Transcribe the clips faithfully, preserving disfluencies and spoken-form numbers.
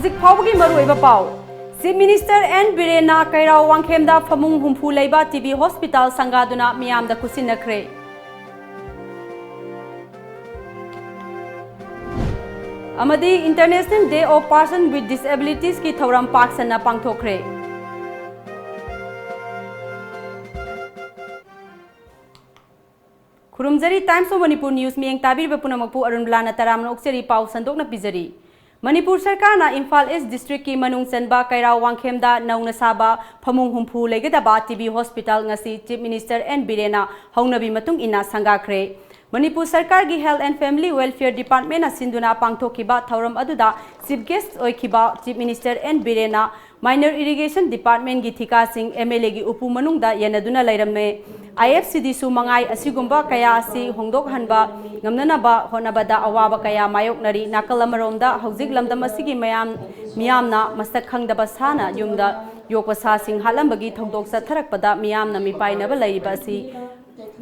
ꯍꯧꯖꯤꯛ ꯐꯥꯎꯕꯒꯤ ꯃꯔꯨꯑꯣꯏꯕ ꯄꯥꯎ꯫ Chief Minister N ꯕꯤꯔꯦꯟꯅ ꯀꯩꯔꯥꯎ ꯋꯥꯡꯈꯦꯝꯗ ꯐꯃꯨꯡ ꯍꯨꯝꯐꯨ ꯂꯩꯕ T B Hospital ꯁꯪꯒꯥꯗꯨꯅ ꯃꯤꯌꯥꯝꯗ ꯈꯨꯠꯁꯤꯟꯅꯈ꯭ꯔꯦ꯫ ꯑꯃꯗꯤ International Day of Person with Disabilitiesꯀꯤ ꯊꯧꯔꯝ ꯄꯥꯛ ꯁꯟꯅ ꯄꯥꯡꯊꯣꯛꯈ꯭ꯔꯦ꯫ ꯈꯨꯔꯨꯝꯖꯔꯤ꯫ Times of Manipur News ꯃꯤꯠꯌꯦꯡ ꯇꯥꯕꯤꯔꯤꯕ ꯄꯨꯝꯅꯃꯛꯄꯨ ꯑꯔꯨꯟꯕꯂꯥꯅ ꯇꯔꯥꯝꯅ ꯑꯣꯛꯆꯔꯤ꯫ ꯄꯥꯎ ꯁꯟꯗꯣꯛꯅ ꯄꯤꯖꯔꯤ꯫ ꯃꯅꯤꯄꯨꯔ ꯁꯔꯀꯥꯔꯅ ꯏꯝꯐꯥꯜ East Districtꯀꯤ ꯃꯅꯨꯡ ꯆꯟꯕ ꯀꯩꯔꯥꯎ ꯋꯥꯡꯈꯦꯝꯗ ꯅꯧꯅ ꯁꯥꯕ ꯐꯃꯨꯡ ꯍꯨꯝꯐꯨ ꯂꯩꯒꯗꯕ T B Hospital ꯉꯁꯤ Chief Minister N ꯕꯤꯔꯦꯟꯅ ꯍꯧꯅꯕꯤ ꯃꯇꯨꯡ ꯏꯟꯅ ꯁꯪꯒꯥꯈ꯭ꯔꯦ꯫ ꯃꯅꯤꯄꯨꯔ ꯁꯔꯀꯥꯔꯒꯤ Health and Family Welfare Departmentꯅ ꯁꯤꯟꯗꯨꯅ ꯄꯥꯡꯊꯣꯛꯈꯤꯕ ꯊꯧꯔꯝ ꯑꯗꯨꯗ Chief Guest ꯑꯣꯏꯈꯤꯕ Chief Minister N ꯕꯤꯔꯦꯟꯅ Minor Irrigation Departmentꯀꯤ ꯊꯤꯀꯥꯁꯤꯡ MLAꯒꯤ ꯎꯄꯨ ꯃꯅꯨꯡꯗ ꯌꯦꯟꯅꯗꯨꯅ ꯂꯩꯔꯝꯃꯦ꯫ IFCDꯁꯨ ꯃꯉꯥꯏ ꯑꯁꯤꯒꯨꯝꯕ ꯀꯌꯥ ꯑꯁꯤ ꯍꯣꯡꯗꯣꯛꯍꯟꯕ ꯉꯝꯅꯅꯕ ꯍꯣꯠꯅꯕꯗ ꯑꯋꯥꯕ ꯀꯌꯥ ꯃꯥꯌꯣꯛꯅꯔꯤ꯫ ꯅꯥꯀꯜ ꯑꯃꯔꯣꯝꯗ ꯍꯧꯖꯤꯛ ꯂꯝꯗꯝ ꯑꯁꯤꯒꯤ ꯃꯌꯥꯝ, ꯃꯤꯌꯥꯝꯅ ꯃꯁꯛ ꯈꯪꯗꯕ ꯁꯥꯅ ꯌꯨꯝꯗ ꯌꯣꯛꯄ ꯁꯥꯁꯤꯡ ꯍꯥꯠꯂꯝꯕꯒꯤ ꯊꯧꯗꯣꯛ ꯆꯠꯊꯔꯛꯄꯗ ꯃꯤꯌꯥꯝꯅ ꯃꯤꯄꯥꯏꯅꯕ ꯂꯩꯔꯤꯕ ꯑꯁꯤ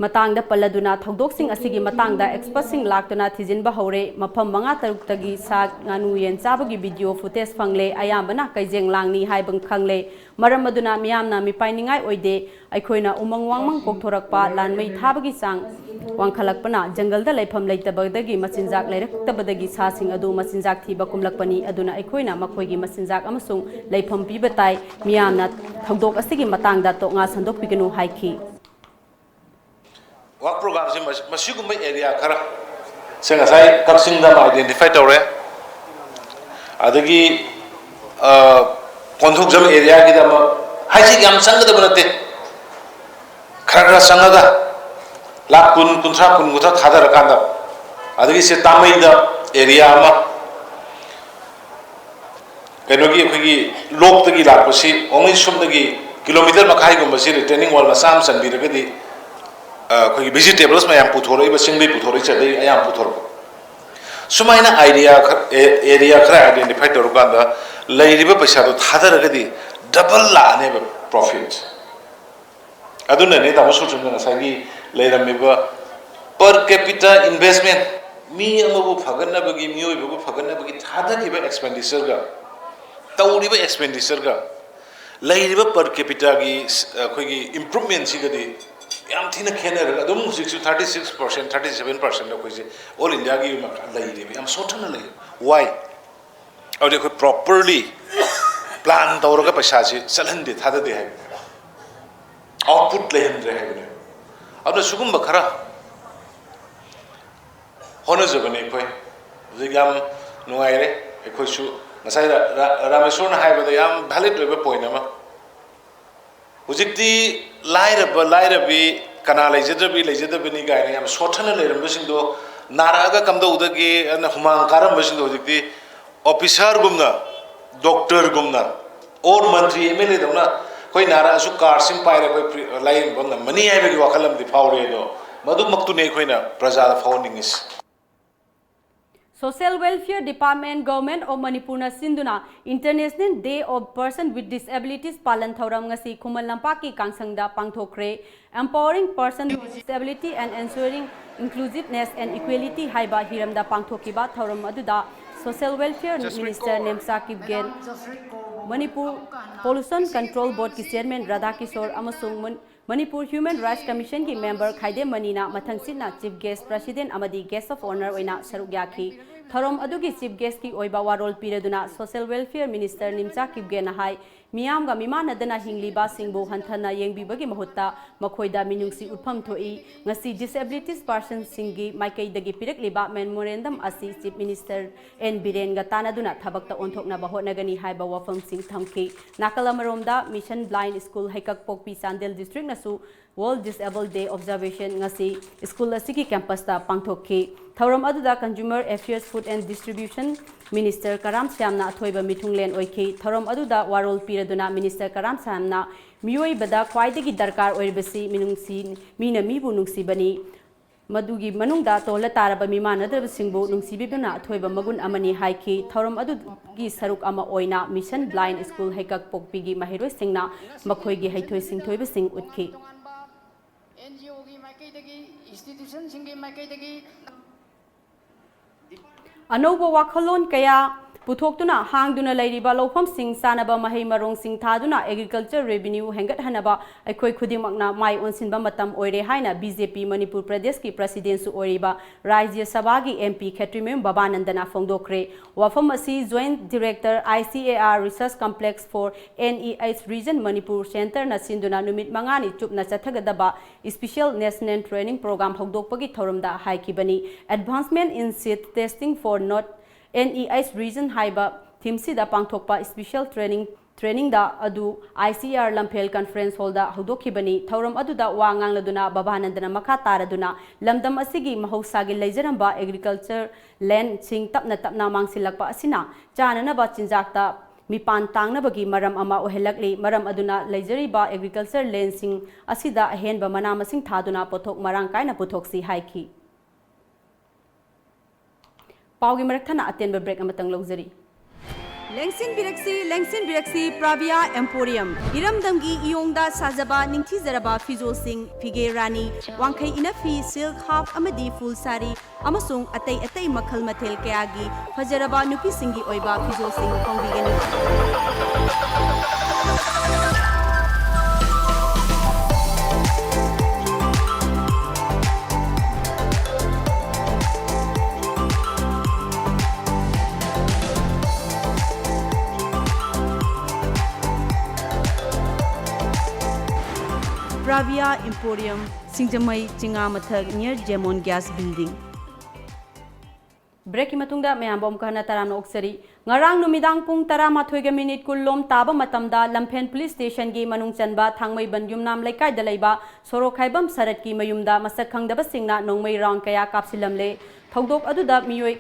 ꯃꯇꯥꯡꯗ ꯄꯜꯂꯗꯨꯅ ꯊꯧꯗꯣꯛꯁꯤꯡ ꯑꯁꯤꯒꯤ ꯃꯇꯥꯡꯗ expertꯁꯤꯡ ꯂꯥꯛꯇꯨꯅ ꯊꯤꯖꯤꯟꯕ ꯍꯧꯔꯦ꯫ ꯃꯐꯝ ꯃꯉꯥ ꯇꯔꯨꯛꯇꯒꯤ ꯁꯥ ꯉꯥꯅꯨ ꯌꯦꯟ ꯆꯥꯕꯒꯤ video footage ꯐꯪꯂꯦ꯫ ꯑꯌꯥꯝꯕꯅ ꯀꯩꯖꯦꯡ ꯂꯥꯡꯅꯤ ꯍꯥꯏꯕ ꯈꯪꯂꯦ꯫ ꯃꯔꯝ ꯑꯗꯨꯅ ꯃꯤꯌꯥꯝꯅ ꯃꯤꯄꯥꯏꯅꯤꯡꯉꯥꯏ ꯑꯣꯏꯗꯦ꯫ ꯑꯩꯈꯣꯏꯅ ꯎꯃꯪ ꯋꯥꯃꯪ ꯀꯣꯛꯊꯣꯔꯛꯄ, ꯂꯥꯟꯃꯩ ꯊꯥꯕꯒꯤ ꯆꯥꯡ ꯋꯥꯡꯈꯠꯂꯛꯄꯅ ꯖꯪꯒꯜꯗ ꯂꯩꯐꯝ ꯂꯩꯇꯕꯗꯒꯤ ꯃꯆꯤꯟꯖꯥꯛ ꯂꯩꯔꯛꯇꯕꯗꯒꯤ ꯁꯥꯁꯤꯡ ꯑꯗꯨ ꯃꯆꯤꯟꯖꯥꯛ ꯊꯤꯕ ꯀꯨꯝꯂꯛꯄꯅꯤ꯫ ꯑꯗꯨꯅ ꯑꯩꯈꯣꯏꯅ ꯃꯈꯣꯏꯒꯤ ꯃꯆꯤꯟꯖꯥꯛ ꯑꯃꯁꯨꯡ ꯂꯩꯐꯝ ꯄꯤꯕ ꯇꯥꯏ꯫ ꯃꯤꯌꯥꯝꯅ ꯊꯧꯗꯣꯛ ꯑꯁꯤꯒꯤ ꯃꯇꯥꯡꯗ ꯇꯣꯛꯉꯥ ꯁꯟꯗꯣꯛꯄꯤꯒꯅꯨ ꯍꯥꯏꯈꯤ꯫ Work programꯁꯤ ꯃꯁꯤ-, ꯃꯁꯤꯒꯨꯝꯕ area ꯈꯔ ꯁꯦ ꯉꯁꯥꯏ ꯀꯛꯆꯤꯡꯗ ꯑꯃ identify ꯇꯧꯔꯦ, ꯑꯗꯒꯤ, ꯑ, ꯀꯣꯟꯊꯣꯛꯖꯝ areaꯒꯤꯗ ꯑꯃ, ꯍꯥꯏꯁꯤ ꯌꯥꯝ ꯆꯪꯒꯗꯕ ꯅꯠꯇꯦ, ꯈꯔ ꯈꯔ ꯆꯪꯉꯒ ꯂꯥꯈ ꯀꯨꯟ, ꯀꯨꯟꯊ꯭ꯔꯥ, ꯀꯨꯟ, ꯀꯨꯟꯊ꯭ꯔꯥ ꯊꯥꯗꯔꯀꯥꯟꯗ, ꯑꯗꯒꯤ ꯁꯦ ꯇꯥꯃꯩꯗ area ꯑꯃ, ꯀꯩꯅꯣꯒꯤ ꯑꯩꯈꯣꯏꯒꯤ ꯂꯣꯛꯇꯒꯤ ꯂꯥꯛꯄꯁꯤ only ꯁꯣꯝꯗꯒꯤ kilometre ꯃꯈꯥꯏꯒꯨꯝꯕꯁꯤ retaining wall ꯃꯆꯥ ꯑꯃ ꯆꯟꯕꯤꯔꯒꯗꯤ, ꯑ, ꯑꯩꯈꯣꯏꯒꯤ vegetables ꯃꯌꯥꯝ ꯄꯨꯊꯣꯔꯛꯏꯕ, ꯆꯤꯡꯗꯒꯤ ꯄꯨꯊꯣꯔꯛꯏꯁꯦ, ꯑꯗꯩ ꯑꯌꯥꯝꯕ ꯄꯨꯊꯣꯔꯛꯄ꯫ ꯁꯨꯃꯥꯏꯅ idea ꯈꯔ, ꯑꯦ-, area ꯈꯔ identify ꯇꯧꯔꯀꯥꯟꯗ ꯂꯩꯔꯤꯕ ꯄꯩꯁꯥꯗꯣ ꯊꯥꯗꯔꯒꯗꯤ double ꯂꯥꯛꯑꯅꯦꯕ profit꯫ ꯑꯗꯨꯅꯅꯦ ꯇꯥꯃꯣ ꯁꯨꯔꯆꯟꯗ꯭ꯔ ꯉꯁꯥꯏꯒꯤ ꯂꯩꯔꯝꯃꯤꯕ per capita investment, ꯃꯤ ꯑꯃꯕꯨ ꯐꯒꯠꯅꯕꯒꯤ, ꯃꯤꯑꯣꯏꯕꯕꯨ ꯐꯒꯠꯅꯕꯒꯤ ꯊꯥꯗꯈꯤꯕ expenditureꯒ ꯇꯧꯔꯤꯕ ꯑꯦꯛꯁꯄꯦꯟꯗꯤꯆꯔꯒ ꯂꯩꯔꯤꯕ ꯄꯔ ꯀꯦꯄꯤꯇꯥꯒꯤ ꯑꯩꯈꯣꯏꯒꯤ ꯏꯝꯄ꯭ꯔꯨꯞꯃꯦꯟꯁꯤꯒꯗꯤ ꯌꯥꯝ ꯊꯤꯅ ꯈꯦꯠꯅꯔꯒ ꯑꯗꯨꯝ ꯍꯧꯖꯤꯛꯁꯨ thirty six percent, thirty seven percent ꯑꯩꯈꯣꯏꯁꯦ ꯑꯣꯜ ꯏꯟꯗꯤꯌꯥꯒꯤ ꯑꯣꯏꯅ ꯂꯩꯔꯤꯕ, ꯌꯥꯝ ꯁꯣꯠꯊꯅ ꯂꯩꯔꯤꯕ꯫ ꯋꯥꯏ? ꯑꯗꯨꯗꯤ ꯑꯩꯈꯣꯏ ꯄ꯭ꯔꯣꯄꯔꯂꯤ ꯄ꯭ꯂꯥꯟ ꯇꯧꯔꯒ ꯄꯩꯁꯥꯁꯤ ꯆꯠꯍꯟꯗꯦ, ꯊꯥꯗꯗꯦ ꯍꯥꯏꯕꯅꯦꯕ꯫ ꯑꯥꯎꯠꯄꯨꯠ ꯂꯩꯍꯟꯗ꯭ꯔꯦ ꯍꯥꯏꯕꯅꯦꯕ꯫ ꯑꯗꯨꯅ ꯁꯤꯒꯨꯝꯕ ꯈꯔ ꯍꯣꯠꯅꯖꯕꯅꯤ ꯑꯩꯈꯣꯏ꯫ ꯍꯧꯖꯤꯛ ꯌꯥꯝ ꯅꯨꯡꯉꯥꯏꯔꯦ ꯑꯩꯈꯣꯏꯁꯨ꯫ ꯉꯁꯥꯏ ꯔꯥ-, ꯔꯥ-, ꯔꯥꯃꯦꯁꯣꯔꯅ ꯍꯥꯏꯕꯗ ꯌꯥꯝ ꯚꯦꯂꯤꯗ ꯑꯣꯏꯕ ꯄꯣꯏꯟ ꯑꯃ, ꯍꯧꯖꯤꯛꯇꯤ ꯂꯥꯏꯔꯕ ꯂꯥꯏꯔꯕꯤ, ꯀꯅꯥ ꯂꯩꯖꯗ꯭ꯔꯕꯤ ꯂꯩꯖꯗꯕꯅꯤ ꯀꯥꯏꯅ ꯌꯥꯝ ꯁꯣꯠꯊꯅ ꯂꯩꯔꯝꯕꯁꯤꯡꯗꯣ ꯅꯥꯔꯛꯑꯒ ꯀꯝꯗꯧꯗꯒꯦ ꯑꯅ ꯍꯨꯃꯥꯡ ꯀꯥꯔꯝꯕꯁꯤꯡꯗꯣ ꯍꯧꯖꯤꯛꯇꯤ ꯑꯣꯐꯤꯁꯥꯔꯒꯨꯝꯅ, ꯗꯣꯛꯇꯔꯒꯨꯝꯅ, ꯑꯣꯔ ꯃꯟꯇ꯭ꯔꯤ, ꯑꯦꯝ ꯑꯦꯜ ꯑꯦꯗꯧꯅ ꯑꯩꯈꯣꯏ ꯅꯥꯔꯛꯑꯁꯨ ꯀꯥꯔꯗꯁꯤꯃ ꯄꯥꯏꯔꯦ ꯑꯩꯈꯣꯏ ꯐ꯭ꯔꯤ-, ꯂꯥꯏꯌꯦꯡꯕ ꯉꯝꯃꯅꯤ ꯍꯥꯏꯕꯒꯤ ꯋꯥꯈꯜ ꯑꯃꯗꯤ ꯐꯥꯎꯔꯦ꯫ ꯑꯗꯣ ꯃꯗꯨꯃꯛꯇꯨꯅꯤ ꯑꯩꯈꯣꯏꯅ ꯄ꯭ꯔꯖꯥꯗ ꯐꯥꯎꯍꯟꯅꯤꯡꯉꯤꯁꯤ꯫ Social Welfare Department, Government of Manipurꯅ ꯁꯤꯟꯗꯨꯅ International Day of Person with Disabilities ꯄꯥꯂꯟ ꯊꯧꯔꯝ ꯉꯁꯤ ꯈꯨꯃꯟ ꯂꯝꯄꯥꯛꯀꯤ ꯀꯥꯡꯁꯪꯗ ꯄꯥꯡꯊꯣꯛꯈ꯭ꯔꯦ꯫ Empowering Person with Disability and Ensuring Inclusiveness and Equality ꯍꯥꯏꯕ ꯍꯤꯔꯝꯗ ꯄꯥꯡꯊꯣꯛꯈꯤꯕ ꯊꯧꯔꯝ ꯑꯗꯨꯗ Social Welfare Minister Nemcha Kipgen, Manipur Pollution Control Boardꯀꯤ Chairman ꯔꯥꯙꯥꯀꯤꯁꯣꯔ ꯑꯃꯁꯨꯡ ꯃꯟ-, ꯃꯅꯤꯄꯨꯔ Human Rights Commissionꯒꯤ member ꯈꯥꯏꯗꯦꯝ ꯃꯅꯤꯅ ꯃꯊꯪꯁꯤꯠꯅ Chief Guest, President ꯑꯃꯗꯤ Guest of Honour ꯑꯣꯏꯅ ꯁꯔꯨꯛ ꯌꯥꯈꯤ꯫ ꯊꯧꯔꯝ ꯑꯗꯨꯒꯤ Chief Guestꯀꯤ ꯑꯣꯏꯕ ꯋꯥꯔꯣꯜ ꯄꯤꯔꯗꯨꯅ Social Welfare Minister ꯅꯦꯝꯆꯥ ꯀꯤꯞꯒꯦꯟꯅ ꯍꯥꯏ, ꯃꯤꯌꯥꯝꯒ ꯃꯤꯃꯥꯟꯅꯗꯅ ꯍꯤꯡꯂꯤꯕꯁꯤꯡꯕꯨ ꯍꯟꯊꯅ ꯌꯦꯡꯕꯤꯕꯒꯤ ꯃꯍꯨꯠꯇ ꯃꯈꯣꯏꯗ ꯃꯤꯅꯨꯡꯁꯤ ꯎꯠꯐꯝ ꯊꯣꯛꯏ꯫ ꯉꯁꯤ Disabilities Personꯁꯤꯡꯒꯤ ꯃꯥꯏꯀꯩꯗꯒꯤ ꯄꯤꯔꯛꯂꯤꯕ memorandum ꯑꯁꯤ Chief Minister ꯑꯦꯟ ꯕꯤꯔꯦꯟꯒ ꯇꯥꯟꯅꯗꯨꯅ ꯊꯕꯛꯇ ꯑꯣꯟꯊꯣꯛꯅꯕ ꯍꯣꯠꯅꯒꯅꯤ ꯍꯥꯏꯕ ꯋꯥꯐꯝꯁꯤꯡ ꯊꯝꯈꯤ꯫ ꯅꯥꯀꯜ ꯑꯃꯔꯣꯝꯗ Mission Blind School ꯍꯩꯀꯛꯄꯣꯛꯄꯤ Chandel districtꯅꯁꯨ World Disable Day observation ꯉꯁꯤ school ꯑꯁꯤꯒꯤ campusꯇ ꯄꯥꯡꯊꯣꯛꯈꯤ꯫ ꯊꯧꯔꯝ ꯑꯗꯨꯗ Consumer Affairs, Food and Distribution Minister ꯀꯔꯥꯝ ꯁ꯭ꯌꯥꯝꯅ ꯑꯊꯣꯏꯕ ꯃꯤꯊꯨꯡꯂꯦꯟ ꯑꯣꯏꯈꯤ꯫ ꯊꯧꯔꯝ ꯑꯗꯨꯗ ꯋꯥꯔꯣꯜ ꯄꯤꯔꯗꯨꯅ Minister ꯀꯔꯥꯝ ꯁ꯭ꯌꯥꯝꯅ ꯃꯤꯑꯣꯏꯕꯗ ꯈ꯭ꯋꯥꯏꯗꯒꯤ ꯗꯔꯀꯥꯔ ꯑꯣꯏꯔꯤꯕꯁꯤ ꯃꯤꯅꯨꯡꯁꯤ, ꯃꯤꯅ ꯃꯤꯕꯨ ꯅꯨꯡꯁꯤꯕꯅꯤ꯫ ꯃꯗꯨꯒꯤ ꯃꯅꯨꯡꯗ ꯇꯣꯜꯂ ꯇꯥꯔꯕ ꯃꯤꯃꯥꯟꯅꯗꯕꯁꯤꯡꯕꯨ ꯅꯨꯡꯁꯤꯕꯤꯕꯅ ꯑꯊꯣꯏꯕ ꯃꯒꯨꯟ ꯑꯃꯅꯤ ꯍꯥꯏꯈꯤ꯫ ꯊꯧꯔꯝ ꯑꯗꯨꯒꯤ ꯁꯔꯨꯛ ꯑꯃ ꯑꯣꯏꯅ Mission Blind School ꯍꯩꯀꯛꯄꯣꯛꯄꯤꯒꯤ ꯃꯍꯩꯔꯣꯏꯁꯤꯡꯅ ꯃꯈꯣꯏꯒꯤ ꯍꯩꯊꯣꯏ ꯁꯤꯡꯊꯣꯏꯕꯁꯤꯡ ꯎꯠꯈꯤ꯫ ꯇꯣꯉꯥꯟꯕ ꯑꯦꯟ ꯖꯤ ꯑꯣꯒꯤ ꯃꯥꯏꯀꯩꯗꯒꯤ, ꯏꯟꯁꯇꯤꯇ꯭ꯌꯨꯁꯟꯁꯤꯡꯒꯤ ꯃꯥꯏꯀꯩꯗꯒꯤ ꯑꯅꯧꯕ ꯋꯥꯈꯜꯂꯣꯟ ꯀꯌꯥ ꯄꯨꯊꯣꯛꯇꯨꯅ ꯍꯥꯡꯗꯨꯅ ꯂꯩꯔꯤꯕ ꯂꯧꯐꯝꯁꯤꯡ ꯆꯥꯅꯕ ꯃꯍꯩ ꯃꯔꯣꯡꯁꯤꯡ ꯊꯥꯗꯨꯅ agriculture revenue ꯍꯦꯟꯒꯠꯍꯟꯅꯕ ꯑꯩꯈꯣꯏ ꯈꯨꯗꯤꯡꯃꯛꯅ ꯃꯥꯏ ꯑꯣꯟꯁꯤꯟꯕ ꯃꯇꯝ ꯑꯣꯏꯔꯦ ꯍꯥꯏꯅ B J P ꯃꯅꯤꯄꯨꯔ ꯄ꯭ꯔꯗꯦꯁꯀꯤ presidentꯁꯨ ꯑꯣꯏꯔꯤꯕ ꯔꯥꯖ꯭ꯌ ꯁꯚꯥꯒꯤ M P ꯈꯦꯇ꯭ꯔꯤꯃꯌꯨꯝ ꯕꯕꯥꯅꯟꯗꯅ ꯐꯣꯡꯗꯣꯛꯈ꯭ꯔꯦ꯫ ꯋꯥꯐꯝ ꯑꯁꯤ Joint Director I C A R Research Complex for N E H Region Manipur Centreꯅ ꯁꯤꯟꯗꯨꯅ ꯅꯨꯃꯤꯠ ꯃꯉꯥꯅꯤ ꯆꯨꯞꯅ ꯆꯠꯊꯒꯗꯕ Special National Training Program ꯍꯧꯗꯣꯛꯄꯒꯤ ꯊꯧꯔꯝꯗ ꯍꯥꯏꯈꯤꯕꯅꯤ꯫ Advancement in Seed Testing for North N E H Region ꯍꯥꯏꯕ themeꯁꯤꯗ ꯄꯥꯡꯊꯣꯛꯄ special training trainingꯗ ꯑꯗꯨ I C A R ꯂꯝꯐꯦꯜ conference hallꯗ ꯍꯧꯗꯣꯛꯈꯤꯕꯅꯤ꯫ ꯊꯧꯔꯝ ꯑꯗꯨꯗ ꯋꯥ ꯉꯥꯡꯂꯗꯨꯅ ꯕꯕꯥꯅꯟꯗꯅ ꯃꯈꯥ ꯇꯥꯔꯗꯨꯅ ꯂꯝꯗꯝ ꯑꯁꯤꯒꯤ ꯃꯍꯧꯁꯥꯒꯤ ꯂꯩꯖꯔꯝꯕ agriculture landꯁꯤꯡ ꯇꯞꯅ ꯇꯞꯅ ꯃꯥꯡꯁꯤꯜꯂꯛꯄ ꯑꯁꯤꯅ ꯆꯥꯅꯅꯕ ꯆꯤꯟꯖꯥꯛꯇ ꯃꯤꯄꯥꯟ ꯇꯥꯡꯅꯕꯒꯤ ꯃꯔꯝ ꯑꯃ ꯑꯣꯏꯍꯜꯂꯛꯂꯤ꯫ ꯃꯔꯝ ꯑꯗꯨꯅ ꯂꯩꯖꯔꯤꯕ agriculture landꯁꯤꯡ ꯑꯁꯤꯗ ꯑꯍꯦꯟꯕ ꯃꯅꯥ ꯃꯁꯤꯡ ꯊꯥꯗꯨꯅ ꯄꯣꯠꯊꯣꯛ ꯃꯔꯥꯡ ꯀꯥꯏꯅ ꯄꯨꯊꯣꯛꯁꯤ ꯍꯥꯏꯈꯤ꯫ ꯄꯥꯎꯒꯤ ꯃꯔꯛ ꯊꯠꯅ ꯑꯇꯦꯟꯕ break ꯑꯃꯇꯪ ꯂꯧꯖꯔꯤ꯫ ꯂꯦꯡꯁꯤꯟꯕꯤꯔꯛꯁꯤ, ꯂꯦꯡꯁꯤꯟꯕꯤꯔꯛꯁꯤ, Pravia Emporium꯫ ꯏꯔꯝꯗꯝꯒꯤ ꯏꯌꯣꯡꯗ ꯁꯥꯖꯕ ꯅꯤꯡꯊꯤꯖꯔꯕ ꯐꯤꯖꯣꯜꯁꯤꯡ, ꯐꯤꯒꯦ ꯔꯥꯅꯤ, ꯋꯥꯡꯈꯩ ꯏꯅꯐꯤ, silk half ꯑꯃꯗꯤ full ꯁꯥꯔꯤ, ꯑꯃꯁꯨꯡ ꯑꯇꯩ ꯑꯇꯩ ꯃꯈꯜ ꯃꯊꯦꯜ ꯀꯌꯥꯒꯤ ꯐꯖꯔꯕ ꯅꯨꯄꯤꯁꯤꯡꯒꯤ ꯑꯣꯏꯕ ꯐꯤꯖꯣꯜꯁꯤꯡ ꯐꯪꯕꯤꯒꯅꯤ꯫ Pravia Emporium, ꯁꯤꯡꯖꯃꯩ ꯆꯤꯉꯥ ꯃꯊꯛ, near Jemon Gas Building꯫ Breakꯀꯤ ꯃꯇꯨꯡꯗ ꯃꯌꯥꯝꯕꯨ ꯑꯃꯨꯛꯀ ꯍꯟꯅ ꯇꯔꯥꯝꯅ ꯑꯣꯛꯆꯔꯤ꯫ ꯉꯔꯥꯡ ꯅꯨꯃꯤꯗꯥꯡ ꯄꯨꯡ ꯇꯔꯥꯃꯥꯊꯣꯏꯒ minute ꯀꯨꯟ ꯂꯣꯝ ꯇꯥꯕ ꯃꯇꯝꯗ ꯂꯝꯐꯦꯜ police stationꯒꯤ ꯃꯅꯨꯡ ꯆꯟꯕ ꯊꯥꯡꯃꯩꯕꯟ ꯌꯨꯝꯅꯥꯝ ꯂꯩꯀꯥꯏꯗ ꯂꯩꯕ ꯁꯣꯔꯣꯛꯈꯥꯏꯕꯝ ꯁꯔꯠꯀꯤ ꯃꯌꯨꯝꯗ ꯃꯁꯛ ꯈꯪꯗꯕꯁꯤꯡꯅ ꯅꯣꯡꯃꯩ round ꯀꯌꯥ ꯀꯥꯞꯁꯤꯜꯂꯝꯂꯦ꯫ ꯊꯧꯗꯣꯛ ꯑꯗꯨꯗ ꯃꯤꯑꯣꯏ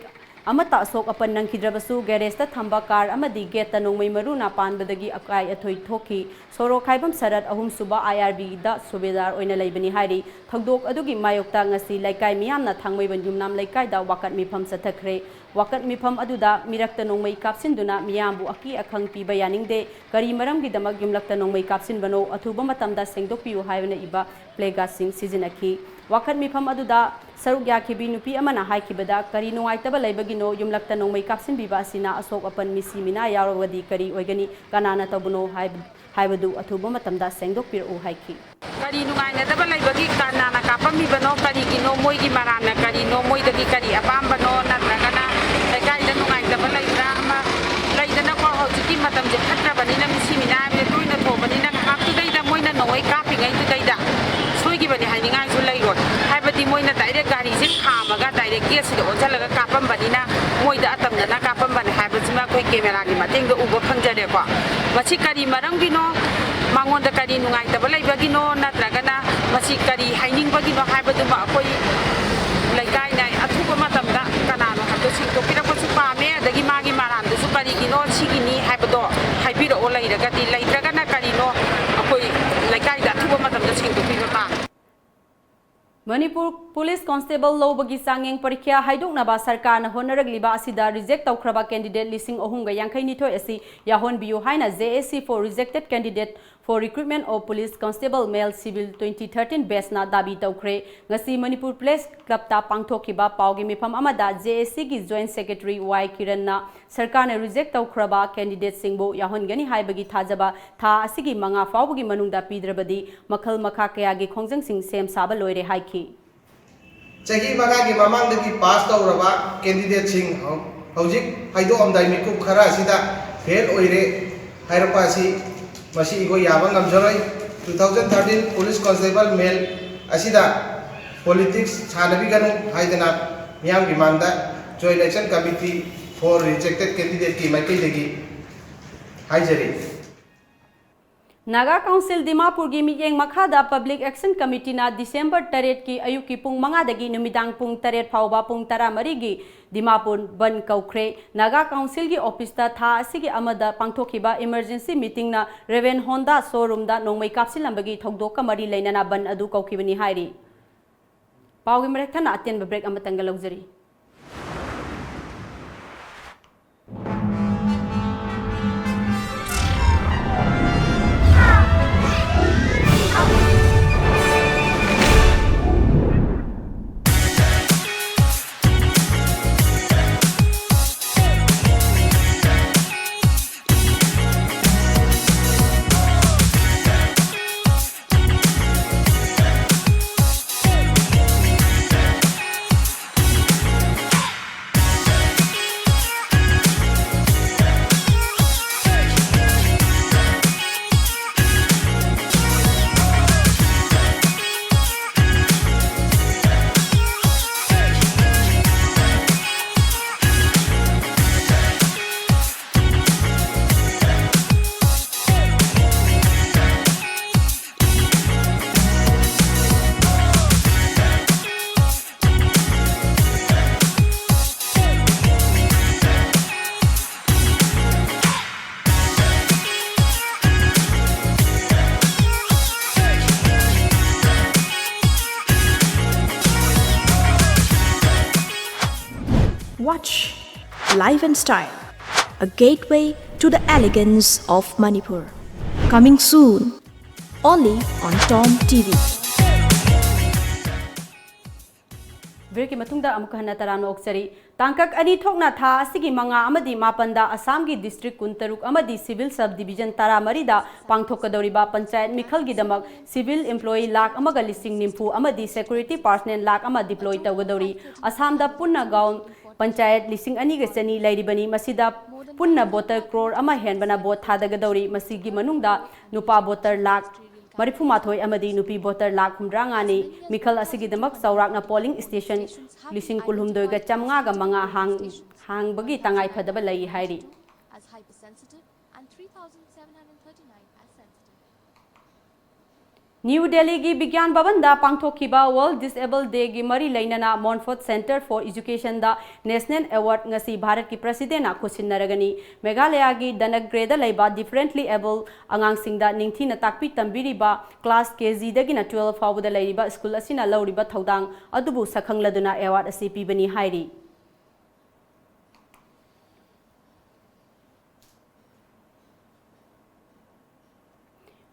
ꯑꯃꯠꯇ ꯑꯁꯣꯛ ꯑꯄꯟ ꯅꯪꯈꯤꯗ꯭ꯔꯕꯁꯨ, garageꯇ ꯊꯝꯕ car ꯑꯃꯗꯤ gateꯇ ꯅꯣꯡꯃꯩ ꯃꯔꯨꯅ ꯄꯥꯟꯕꯗꯒꯤ ꯑꯀꯥꯏ ꯑꯊꯣꯏ ꯊꯣꯛꯈꯤ꯫ ꯁꯣꯔꯣꯛꯈꯥꯏꯕꯝ ꯁꯔꯠ ꯑꯍꯨꯝꯁꯨꯕ I R Bꯗ ꯁꯨꯕꯦꯗꯥꯔ ꯑꯣꯏꯅ ꯂꯩꯕꯅꯤ ꯍꯥꯏꯔꯤ꯫ ꯊꯧꯗꯣꯛ ꯑꯗꯨꯒꯤ ꯃꯥꯌꯣꯛꯇ ꯉꯁꯤ ꯂꯩꯀꯥꯏ ꯃꯤꯌꯥꯝꯅ ꯊꯥꯡꯃꯩꯕꯟ ꯌꯨꯝꯅꯥꯝ ꯂꯩꯀꯥꯏꯗ ꯋꯥꯀꯠ ꯃꯤꯐꯝ ꯆꯠꯊꯈ꯭ꯔꯦ꯫ ꯋꯥꯀꯠ ꯃꯤꯐꯝ ꯑꯗꯨꯗ ꯃꯤꯔꯛꯇ ꯅꯣꯡꯃꯩ ꯀꯥꯞꯁꯤꯟꯗꯨꯅ ꯃꯤꯌꯥꯝꯕꯨ ꯑꯀꯤ ꯑꯈꯪ ꯄꯤꯕ ꯌꯥꯅꯤꯡꯗꯦ, ꯀꯔꯤ ꯃꯔꯝꯒꯤꯗꯃꯛ ꯌꯨꯝꯂꯛꯇ ꯅꯣꯡꯃꯩ ꯀꯥꯞꯁꯤꯟꯕꯅꯣ, ꯑꯊꯨꯕ ꯃꯇꯝꯗ ꯁꯦꯡꯗꯣꯛꯄꯤꯌꯨ ꯍꯥꯏꯕꯅ ꯏꯕ placardꯁꯤꯡ ꯁꯤꯖꯤꯟꯅꯈꯤ꯫ ꯋꯥꯀꯠ ꯃꯤꯐꯝ ꯑꯗꯨꯗ ꯁꯔꯨꯛ ꯌꯥꯈꯤꯕꯤ ꯅꯨꯄꯤ ꯑꯃꯅ ꯍꯥꯏꯈꯤꯕꯗ, ꯀꯔꯤ ꯅꯨꯡꯉꯥꯏꯇꯕ ꯂꯩꯕꯒꯤꯅꯣ ꯌꯨꯝꯂꯛꯇ ꯅꯣꯡꯃꯩ ꯀꯥꯞꯁꯤꯟꯕꯤꯕ ꯑꯁꯤꯅ? ꯑꯁꯣꯛ ꯑꯄꯟ, ꯃꯤꯁꯤ ꯃꯤꯅꯥ ꯌꯥꯎꯔꯕꯗꯤ ꯀꯔꯤ ꯑꯣꯏꯒꯅꯤ? ꯀꯅꯥꯅ ꯇꯧꯕꯅꯣ ꯍꯥꯏꯕ-, ꯍꯥꯏꯕꯗꯨ ꯑꯊꯨꯕ ꯃꯇꯝꯗ ꯁꯦꯡꯗꯣꯛꯄꯤꯔꯛꯎ ꯍꯥꯏꯈꯤ꯫ ꯀꯔꯤ ꯅꯨꯡꯉꯥꯏꯅꯗꯕ ꯂꯩꯕꯒꯤ ꯀꯅꯥꯅ ꯀꯥꯞꯄꯝꯃꯤꯕꯅꯣ? ꯀꯔꯤꯒꯤꯅꯣ? ꯃꯣꯏꯒꯤ ꯃꯔꯥꯟꯅ ꯀꯔꯤꯅꯣ? ꯃꯣꯏꯗꯒꯤ ꯀꯔꯤ ꯑꯄꯥꯝꯕꯅꯣ? ꯅꯠꯇ꯭ꯔꯒꯅ ꯂꯩꯀꯥꯏꯗ ꯅꯨꯡꯉꯥꯏꯇꯕ ꯂꯩꯕ꯭ꯔꯥ? ꯑꯃ ꯂꯩꯗꯅꯀꯣ, ꯍꯧꯖꯤꯛꯀꯤ ꯃꯇꯝꯁꯦ ꯐꯠꯇ꯭ꯔꯕꯅꯤꯅ, ꯃꯤꯁꯤ ꯃꯤꯅꯥ ꯍꯥꯏꯕꯁꯦ ꯇꯣꯏꯅ ꯊꯣꯛꯄꯅꯤꯅ, ꯉꯥꯏꯍꯥꯛꯇꯨꯗꯩꯗ ꯃꯣꯏꯅ ꯅꯣꯡꯃꯩ ꯀꯥꯞꯄꯤꯉꯩꯗꯨꯗꯩꯗ ꯁꯣꯏꯈꯤꯕꯅꯤ ꯍꯥꯏꯅꯤꯡꯉꯥꯏꯁꯨ ꯂꯩꯔꯣꯏ꯫ ꯍꯥꯏꯕꯗꯤ ꯃꯣꯏꯅ ꯗꯥꯏꯔꯦꯛ ꯒꯥꯔꯤꯁꯦ ꯈꯥꯝꯃꯒ ꯗꯥꯏꯔꯦꯛ ꯒꯦꯠꯁꯤꯗ ꯑꯣꯟꯁꯤꯜꯂꯒ ꯀꯥꯞꯄꯝꯕꯅꯤꯅ, ꯃꯣꯏꯗ ꯑꯇꯝꯅꯅ ꯀꯥꯞꯄꯝꯕꯅꯤ ꯍꯥꯏꯕꯁꯤꯃ ꯑꯩꯈꯣꯏ ꯀꯦꯃꯦꯔꯥꯒꯤ ꯃꯇꯦꯡꯗ ꯎꯕ ꯐꯪꯖꯔꯦꯀꯣ꯫ ꯃꯁꯤ ꯀꯔꯤ ꯃꯔꯝꯒꯤꯅꯣ? ꯃꯉꯣꯟꯗ ꯀꯔꯤ ꯅꯨꯡꯉꯥꯏꯇꯕ ꯂꯩꯕꯒꯤꯅꯣ? ꯅꯠꯇ꯭ꯔꯒꯅ ꯃꯁꯤ ꯀꯔꯤ ꯍꯥꯏꯅꯤꯡꯕꯒꯤꯅꯣ ꯍꯥꯏꯕꯗꯨꯃ ꯑꯩꯈꯣꯏ ꯂꯩꯀꯥꯏꯅ ꯑꯊꯨꯕ ꯃꯇꯝꯗ ꯀꯅꯥꯅꯣ ꯍꯥꯏꯕꯗꯨ ꯁꯦꯡꯗꯣꯛꯄꯤꯔꯛꯄꯁꯨ ꯄꯥꯝꯃꯦ꯫ ꯑꯗꯒꯤ ꯃꯥꯒꯤ ꯃꯔꯥꯟꯗꯨꯁꯨ ꯀꯔꯤꯒꯤꯅꯣ, ꯁꯤꯒꯤꯅꯤ ꯍꯥꯏꯕꯗꯣ ꯍꯥꯏꯕꯤꯔꯛꯑꯣ꯫ ꯂꯩꯔꯒꯗꯤ, ꯂꯩꯇ꯭ꯔꯒꯅ ꯀꯔꯤꯅꯣ, ꯑꯩꯈꯣꯏ ꯂꯩꯀꯥꯏꯗ ꯑꯊꯨꯕ ꯃꯇꯝꯗ ꯁꯦꯡꯗꯣꯛꯄꯤꯕ ꯄꯥꯝꯃꯤ꯫ ꯃꯅꯤꯄꯨꯔ ꯄꯨꯂꯤꯁ ꯀꯣꯟꯁꯇꯦꯕꯜ ꯂꯧꯕꯒꯤ ꯆꯥꯡꯌꯦꯡ ꯄꯔꯤꯈ꯭ꯌꯥ ꯍꯥꯏꯗꯣꯛꯅꯕ ꯁꯔꯀꯥꯔꯅ ꯍꯣꯠꯅꯔꯛꯂꯤꯕ ꯑꯁꯤꯗ ꯔꯤꯖꯦꯛ ꯇꯧꯈ꯭ꯔꯕ ꯀꯦꯟꯗꯤꯗꯦꯠ ꯂꯤꯁꯤꯡ ꯑꯍꯨꯝꯒ ꯌꯥꯡꯈꯩ ꯅꯤꯊꯣꯏ ꯑꯁꯤ ꯌꯥꯎꯍꯟꯕꯤꯌꯨ ꯍꯥꯏꯅ J A C for Rejected Candidate for Recruitment of Police Constable Male Civil twenty thirteen batchꯅ ꯗꯥꯕꯤ ꯇꯧꯈ꯭ꯔꯦ꯫ ꯉꯁꯤ ꯃꯅꯤꯄꯨꯔ ꯄ꯭ꯔꯦꯁ ꯀ꯭ꯂꯕꯇ ꯄꯥꯡꯊꯣꯛꯈꯤꯕ ꯄꯥꯎꯒꯤ ꯃꯤꯐꯝ ꯑꯃꯗ J A Cꯒꯤ Joint Secretary Y ꯀꯤꯔꯟꯅ ꯁꯔꯀꯥꯔꯅ ꯔꯤꯖꯦꯛ ꯇꯧꯈ꯭ꯔꯕ ꯀꯦꯟꯗꯤꯗꯦꯠꯁꯤꯡꯕꯨ ꯌꯥꯎꯍꯟꯒꯅꯤ ꯍꯥꯏꯕꯒꯤ ꯊꯥꯖꯕ ꯊꯥ ꯑꯁꯤꯒꯤ ꯃꯉꯥ ꯐꯥꯎꯕꯒꯤ ꯃꯅꯨꯡꯗ ꯄꯤꯗ꯭ꯔꯕꯗꯤ ꯃꯈꯜ ꯃꯈꯥ ꯀꯌꯥꯒꯤ ꯈꯣꯡꯖꯪꯁꯤꯡ ꯁꯦꯝ ꯁꯥꯕ ꯂꯣꯏꯔꯦ ꯍꯥꯏꯈꯤ꯫ ꯆꯍꯤ ꯃꯉꯥꯒꯤ ꯃꯃꯥꯡꯗꯒꯤ ꯄꯥꯁ ꯇꯧꯔꯕ ꯀꯦꯟꯗꯤꯗꯦꯠꯁꯤꯡ ꯍꯧ-, ꯍꯧꯖꯤꯛ ꯍꯥꯏꯗꯣꯛꯑꯝꯗꯥꯏ ꯃꯤꯀꯨꯞ ꯈꯔ ꯑꯁꯤꯗ ꯐꯦꯜ ꯑꯣꯏꯔꯦ ꯍꯥꯏꯔꯛꯄ ꯑꯁꯤ ꯃꯁꯤ ꯑꯩꯈꯣꯏ ꯌꯥꯕ ꯉꯝꯖꯔꯣꯏ꯫ Two thousand thirteen police constable male ꯑꯁꯤꯗ ꯄꯣꯂꯤꯇꯤꯛꯁ ꯁꯥꯟꯅꯕꯤꯒꯅꯨ ꯍꯥꯏꯗꯅ ꯃꯤꯌꯥꯝꯒꯤ ꯃꯥꯡꯗ Joint Action Committee for Rejected Candidateꯀꯤ ꯃꯥꯏꯀꯩꯗꯒꯤ ꯍꯥꯏꯖꯔꯤ꯫ ꯅꯥꯒꯥ ꯀꯥꯎꯟꯁꯤꯜ ꯗꯤꯃꯥꯄꯨꯔꯒꯤ ꯃꯤꯠꯌꯦꯡ ꯃꯈꯥꯗ Public Action Committeeꯅ ꯗꯤꯁꯦꯝꯕꯔ ꯇꯔꯦꯠꯀꯤ ꯑꯌꯨꯛꯀꯤ ꯄꯨꯡ ꯃꯉꯥꯗꯒꯤ ꯅꯨꯃꯤꯗꯥꯡ ꯄꯨꯡ ꯇꯔꯦꯠ ꯐꯥꯎꯕ ꯄꯨꯡ ꯇꯔꯥꯃꯔꯤꯒꯤ ꯗꯤꯃꯥꯄꯨꯔ ꯕꯟ ꯀꯧꯈ꯭ꯔꯦ꯫ ꯅꯥꯒꯥ ꯀꯥꯎꯟꯁꯤꯜꯒꯤ ꯑꯣꯐꯤꯁꯇ ꯊꯥ ꯑꯁꯤꯒꯤ ꯑꯃꯗ ꯄꯥꯡꯊꯣꯛꯈꯤꯕ emergency meetingꯅ Reverend Honda showroomꯗ ꯅꯣꯡꯃꯩ ꯀꯥꯞꯁꯤꯜꯂꯝꯕꯒꯤ ꯊꯧꯗꯣꯛꯀ ꯃꯔꯤ ꯂꯩꯅꯅ ꯕꯟ ꯑꯗꯨ ꯀꯧꯈꯤꯕꯅꯤ ꯍꯥꯏꯔꯤ꯫ ꯄꯥꯎꯒꯤ ꯃꯔꯛ ꯊꯠꯅ ꯑꯇꯦꯟꯕ break ꯑꯃꯇꯪꯒ ꯂꯧꯖꯔꯤ꯫ Watch Life and Style, a gateway to the elegance of Manipur. Coming soon, only on Tom T V. ꯕ꯭ꯔꯦꯛꯀꯤ ꯃꯇꯨꯡꯗ ꯑꯃꯨꯛ ꯍꯟꯅ ꯇꯔꯥꯝꯅ ꯑꯣꯛꯆꯔꯤ꯫ ꯇꯥꯡꯀꯛ ꯑꯅꯤ ꯊꯣꯛꯅ ꯊꯥ ꯑꯁꯤꯒꯤ ꯃꯉꯥ ꯑꯃꯗꯤ ꯃꯥꯄꯟꯗ ꯑꯁꯥꯝꯒꯤ ꯗꯤꯁꯇ꯭ꯔꯤꯛ ꯀꯨꯟꯇꯔꯨꯛ ꯑꯃꯗꯤ ꯁꯤꯚꯤꯜ ꯁꯕ ꯗꯤꯕꯤꯖꯟ ꯇꯔꯥꯃꯔꯤꯗ ꯄꯥꯡꯊꯣꯛꯀꯗꯧꯔꯤꯕ ꯄꯟꯆꯥꯌꯠ ꯃꯤꯈꯜꯒꯤꯗꯃꯛ ꯁꯤꯚꯤꯜ ꯏꯝꯄ꯭ꯂꯣꯌꯤ ꯂꯥꯈ ꯑꯃꯒ ꯂꯤꯁꯤꯡ ꯅꯤꯐꯨ ꯑꯃꯗꯤ ꯁꯦꯀ꯭ꯌꯨꯔꯤꯇꯤ ꯄꯥꯔꯁꯅꯦꯜ ꯂꯥꯈ ꯑꯃ ꯗꯤꯄ꯭ꯂꯣꯏ ꯇꯧꯒꯗꯧꯔꯤ꯫ ꯑꯁꯥꯝꯗ ꯄꯨꯟꯅ ꯒꯥꯎꯟ ꯄꯟꯆꯥꯌꯠ ꯂꯤꯁꯤꯡ ꯑꯅꯤꯒ ꯆꯅꯤ ꯂꯩꯔꯤꯕꯅꯤ꯫ ꯃꯁꯤꯗ ꯄꯨꯟꯅ ꯚꯣꯇꯔ ꯀ꯭ꯔꯣꯔ ꯑꯃ ꯍꯦꯟꯕꯅ ꯚꯣꯠ ꯊꯥꯗꯒꯗꯧꯔꯤ꯫ ꯃꯁꯤꯒꯤ ꯃꯅꯨꯡꯗ ꯅꯨꯄꯥ ꯚꯣꯇꯔ ꯂꯥꯈ ꯃꯔꯤꯐꯨꯃꯥꯊꯣꯏ ꯑꯃꯗꯤ ꯅꯨꯄꯤ ꯚꯣꯇꯔ ꯂꯥꯈ ꯍꯨꯝꯗ꯭ꯔꯥꯉꯥꯅꯤ꯫ ꯃꯤꯈꯜ ꯑꯁꯤꯒꯤꯗꯃꯛ ꯆꯥꯎꯔꯥꯛꯅ ꯄꯣꯂꯤꯡ ꯁ꯭ꯇꯦꯁꯟ ꯂꯤꯁꯤꯡ ꯀꯨꯟꯍꯨꯝꯗꯣꯏꯒ ꯆꯥꯝꯃꯉꯥꯒ ꯃꯉꯥ ꯍꯥꯡ-, ꯍꯥꯡꯕꯒꯤ ꯇꯉꯥꯏꯐꯗꯕ ꯂꯩ ꯍꯥꯏꯔꯤ꯫ As hypersensitive and three thousand seven hundred thirty-nine as sensitive. New ꯗꯦꯜꯂꯤꯒꯤ ꯕꯤꯒ꯭ꯌꯥꯟ ꯚꯕꯟꯗ ꯄꯥꯡꯊꯣꯛꯈꯤꯕ World Disabled Dayꯒꯤ ꯃꯔꯤ ꯂꯩꯅꯅ Moonford Centre for Educationꯗ National Award ꯉꯁꯤ ꯚꯥꯔꯠꯀꯤ ꯄ꯭ꯔꯁꯤꯗꯦꯟꯅ ꯈꯨꯠꯁꯤꯟꯅꯔꯒꯅꯤ꯫ ꯃꯦꯘꯥꯂꯌꯥꯒꯤ ꯗꯅꯒ꯭ꯔꯦꯗ ꯂꯩꯕ differently able ꯑꯉꯥꯡꯁꯤꯡꯗ ꯅꯤꯡꯊꯤꯅ ꯇꯥꯛꯄꯤ ꯇꯝꯕꯤꯔꯤꯕ class K Gꯗꯒꯤꯅ twelve ꯐꯥꯎꯕꯗ ꯂꯩꯔꯤꯕ ꯁ꯭ꯀꯨꯜ ꯑꯁꯤꯅ ꯂꯧꯔꯤꯕ ꯊꯧꯗꯥꯡ ꯑꯗꯨꯕꯨ ꯁꯛꯈꯪꯂꯗꯨꯅ award ꯑꯁꯤ ꯄꯤꯕꯅꯤ ꯍꯥꯏꯔꯤ꯫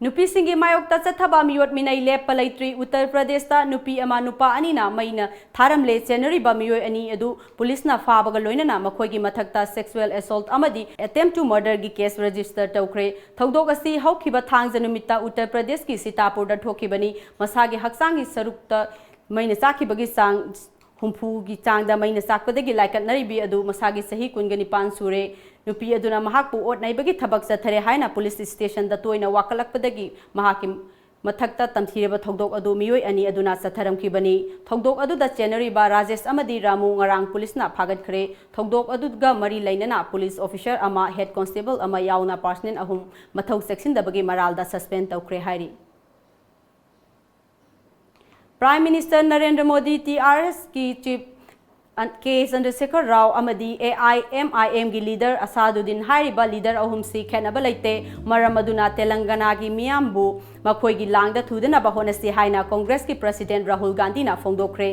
ꯅꯨꯄꯤꯁꯤꯡꯒꯤ ꯃꯥꯌꯣꯛꯇ ꯆꯠꯊꯕ ꯃꯤꯑꯣꯠ ꯃꯤꯅꯩ ꯂꯦꯞꯄ ꯂꯩꯇ꯭ꯔꯤ꯫ ꯎꯠꯇꯔ ꯄ꯭ꯔꯗꯦꯁꯇ ꯅꯨꯄꯤ ꯑꯃ ꯅꯨꯄꯥ ꯑꯅꯤꯅ ꯃꯩꯅ ꯊꯥꯔꯝꯂꯦ꯫ ꯆꯦꯟꯅꯔꯤꯕ ꯃꯤꯑꯣꯏ ꯑꯅꯤ ꯑꯗꯨ ꯄꯨꯂꯤꯁꯅ ꯐꯥꯕꯒ ꯂꯣꯏꯅꯅ ꯃꯈꯣꯏꯒꯤ ꯃꯊꯛꯇ sexual assault ꯑꯃꯗꯤ attempt to murderꯒꯤ case register ꯇꯧꯈ꯭ꯔꯦ꯫ ꯊꯧꯗꯣꯛ ꯑꯁꯤ ꯍꯧꯈꯤꯕ ꯊꯥꯡꯖ ꯅꯨꯃꯤꯠꯇ ꯎꯠꯇꯔ ꯄ꯭ꯔꯗꯦꯁꯀꯤ ꯁꯤꯇꯥꯄꯨꯔꯗ ꯊꯣꯛꯈꯤꯕꯅꯤ꯫ ꯃꯁꯥꯒꯤ ꯍꯛꯆꯥꯡꯒꯤ ꯁꯔꯨꯛꯇ ꯃꯩꯅ ꯆꯥꯛꯈꯤꯕꯒꯤ ꯆꯥꯡ ꯍꯨꯝꯐꯨꯒꯤ ꯆꯥꯡꯗ ꯃꯩꯅ ꯆꯥꯛꯄꯗꯒꯤ ꯂꯥꯏꯀꯠꯅꯔꯤꯕꯤ ꯑꯗꯨ ꯃꯁꯥꯒꯤ ꯆꯍꯤ ꯀꯨꯟꯒ ꯅꯤꯄꯥꯟ ꯁꯨꯔꯦ꯫ ꯅꯨꯄꯤ ꯑꯗꯨꯅ ꯃꯍꯥꯛꯄꯨ ꯑꯣꯠ ꯅꯩꯕꯒꯤ ꯊꯕꯛ ꯆꯠꯊꯔꯦ ꯍꯥꯏꯅ ꯄꯨꯂꯤꯁ ꯁ꯭ꯇꯦꯁꯟꯗ ꯇꯣꯏꯅ ꯋꯥꯀꯠꯂꯛꯄꯗꯒꯤ ꯃꯍꯥꯛꯀꯤ ꯃꯊꯛꯇ ꯇꯝꯊꯤꯔꯕ ꯊꯧꯗꯣꯛ ꯑꯗꯨ ꯃꯤꯑꯣꯏ ꯑꯅꯤ ꯑꯗꯨꯅ ꯆꯠꯊꯔꯝꯈꯤꯕꯅꯤ꯫ ꯊꯧꯗꯣꯛ ꯑꯗꯨꯗ ꯆꯦꯟꯅꯔꯤꯕ ꯔꯥꯖꯦꯁ ꯑꯃꯗꯤ ꯔꯥꯃꯨ ꯉꯔꯥꯡ ꯄꯨꯂꯤꯁꯅ ꯐꯥꯒꯠꯈ꯭ꯔꯦ꯫ ꯊꯧꯗꯣꯛ ꯑꯗꯨꯒ ꯃꯔꯤ ꯂꯩꯅꯅ ꯄꯨꯂꯤꯁ ꯑꯣꯐꯤꯁꯔ ꯑꯃ, ꯍꯦꯗ ꯀꯣꯟꯁꯇꯦꯕꯜ ꯑꯃ ꯌꯥꯎꯅ ꯄꯥꯔꯁꯅꯦꯜ ꯑꯍꯨꯝ ꯃꯊꯧ ꯆꯦꯛꯁꯤꯟꯗꯕꯒꯤ ꯃꯔꯥꯜꯗ suspend ꯇꯧꯈ꯭ꯔꯦ ꯍꯥꯏꯔꯤ꯫ Prime Minister ꯅꯔꯦꯟꯗ꯭ꯔ ꯃꯣꯗꯤ ꯇꯤ ꯑꯥꯔ ꯑꯦꯁꯀꯤ chief ꯑꯟ-, ꯀꯦ ꯆꯟꯗ꯭ꯔꯁꯦꯈꯔ ꯔꯥꯎ ꯑꯃꯗꯤ ꯑꯦ ꯑꯥꯏ ꯑꯦꯝ ꯑꯥꯏ ꯑꯦꯝꯒꯤ ꯂꯤꯗꯔ ꯑꯁꯥꯗꯨꯗꯤꯟ ꯍꯥꯏꯔꯤꯕ ꯂꯤꯗꯔ ꯑꯍꯨꯝꯁꯤ ꯈꯦꯠꯅꯕ ꯂꯩꯇꯦ꯫ ꯃꯔꯝ ꯑꯗꯨꯅ ꯇꯦꯂꯪꯒꯅꯥꯒꯤ ꯃꯤꯌꯥꯝꯕꯨ ꯃꯈꯣꯏꯒꯤ ꯂꯥꯡꯗ ꯊꯨꯗꯅꯕ ꯍꯣꯠꯅꯁꯤ ꯍꯥꯏꯅ ꯀꯣꯡꯒ꯭ꯔꯦꯁꯀꯤ ꯄ꯭ꯔꯁꯤꯗꯦꯟꯠ ꯔꯥꯍꯨꯜ ꯒꯥꯟꯙꯤꯅ ꯐꯣꯡꯗꯣꯛꯈ꯭ꯔꯦ꯫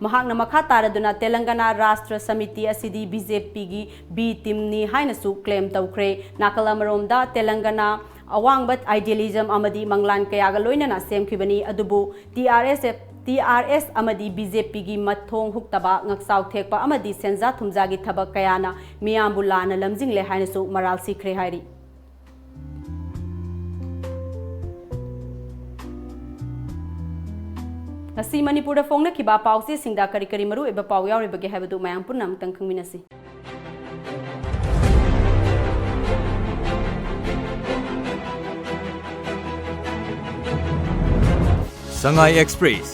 ꯃꯍꯥꯛꯅ ꯃꯈꯥ ꯇꯥꯔꯗꯨꯅ ꯇꯦꯂꯪꯒꯅꯥ ꯔꯥꯁꯇ꯭ꯔ ꯁꯃꯤꯇꯤ ꯑꯁꯤꯗꯤ ꯕꯤ ꯖꯦ ꯄꯤꯒꯤ B ꯇꯤꯝꯅꯤ ꯍꯥꯏꯅꯁꯨ ꯀ꯭ꯂꯦꯝ ꯇꯧꯈ꯭ꯔꯦ꯫ ꯅꯥꯀꯜ ꯑꯃꯔꯣꯝꯗ ꯇꯦꯂꯪꯒꯅꯥ ꯑꯋꯥꯡꯕ idealism ꯑꯃꯗꯤ ꯃꯪꯂꯥꯟ ꯀꯌꯥꯒ ꯂꯣꯏꯅꯅ ꯁꯦꯝꯈꯤꯕꯅꯤ, ꯑꯗꯨꯕꯨ ꯇꯤ ꯑꯥꯔ ꯑꯦꯁ ꯑꯦꯐ, ꯇꯤ ꯑꯥꯔ ꯑꯦꯁ ꯑꯃꯗꯤ ꯕꯤ ꯖꯦ ꯄꯤꯒꯤ ꯃꯊꯣꯡ ꯍꯨꯛꯇꯕ ꯉꯛꯆꯥꯎ ꯊꯦꯛꯄ ꯑꯃꯗꯤ ꯁꯦꯟꯖꯥ ꯊꯨꯝꯖꯥꯒꯤ ꯊꯕꯛ ꯀꯌꯥꯅ ꯃꯤꯌꯥꯝꯕꯨ ꯂꯥꯟꯅ ꯂꯝꯖꯤꯡꯂꯦ ꯍꯥꯏꯅꯁꯨ ꯃꯔꯥꯜ ꯁꯤꯈ꯭ꯔꯦ ꯍꯥꯏꯔꯤ꯫ ꯉꯁꯤ ꯃꯅꯤꯄꯨꯔꯗ ꯐꯣꯡꯅꯈꯤꯕ ꯄꯥꯎꯆꯦꯁꯤꯡꯗ ꯀꯔꯤ ꯀꯔꯤ ꯃꯔꯨꯑꯣꯏꯕ ꯄꯥꯎ ꯌꯥꯎꯔꯤꯕꯒꯦ ꯍꯥꯏꯕꯗꯨ ꯃꯌꯥꯝ ꯄꯨꯟꯅ ꯑꯃꯨꯛꯇꯪ ꯈꯪꯃꯤꯟꯅꯁꯤ꯫ ꯁꯉꯥꯏ ꯑꯦꯛꯁꯄ꯭ꯔꯦꯁ,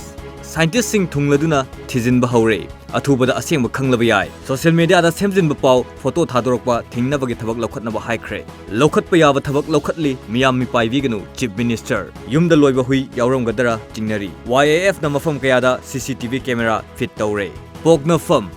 ꯁꯥꯏꯟꯇꯤꯁꯁꯤꯡ ꯊꯨꯡꯂꯗꯨꯅ ꯊꯤꯖꯤꯟꯕ ꯍꯧꯔꯦ꯫ ꯑꯊꯨꯕꯗ ꯑꯁꯦꯡꯕ ꯈꯪꯂꯕ ꯌꯥꯏ꯫ ꯁꯣꯁꯤꯌꯦꯜ ꯃꯤꯗꯤꯌꯥꯗ ꯁꯦꯝꯖꯤꯟꯕ ꯄꯥꯎ, ꯐꯣꯇꯣ ꯊꯥꯗꯣꯔꯛꯄ ꯊꯤꯡꯅꯕꯒꯤ ꯊꯕꯛ ꯂꯧꯈꯠꯅꯕ ꯍꯥꯏꯈ꯭ꯔꯦ꯫ ꯂꯧꯈꯠꯄ ꯌꯥꯕ ꯊꯕꯛ ꯂꯧꯈꯠꯂꯤ, ꯃꯤꯌꯥꯝ ꯃꯤꯄꯥꯏꯕꯤꯒꯅꯨ, ꯆꯤꯐ ꯃꯤꯅꯤꯁꯇꯔ꯫ ꯌꯨꯝꯗ ꯂꯣꯏꯕ ꯍꯨꯏ ꯌꯥꯎꯔꯝꯒꯗꯔꯥ ꯆꯤꯡꯅꯔꯤ꯫ ꯋꯥꯏ ꯑꯦ ꯑꯦꯐꯅ ꯃꯐꯝ ꯀꯌꯥꯗ ꯁꯤ C T V camera fit ꯇꯧꯔꯦ꯫ ꯄꯣꯛꯅꯐꯝ,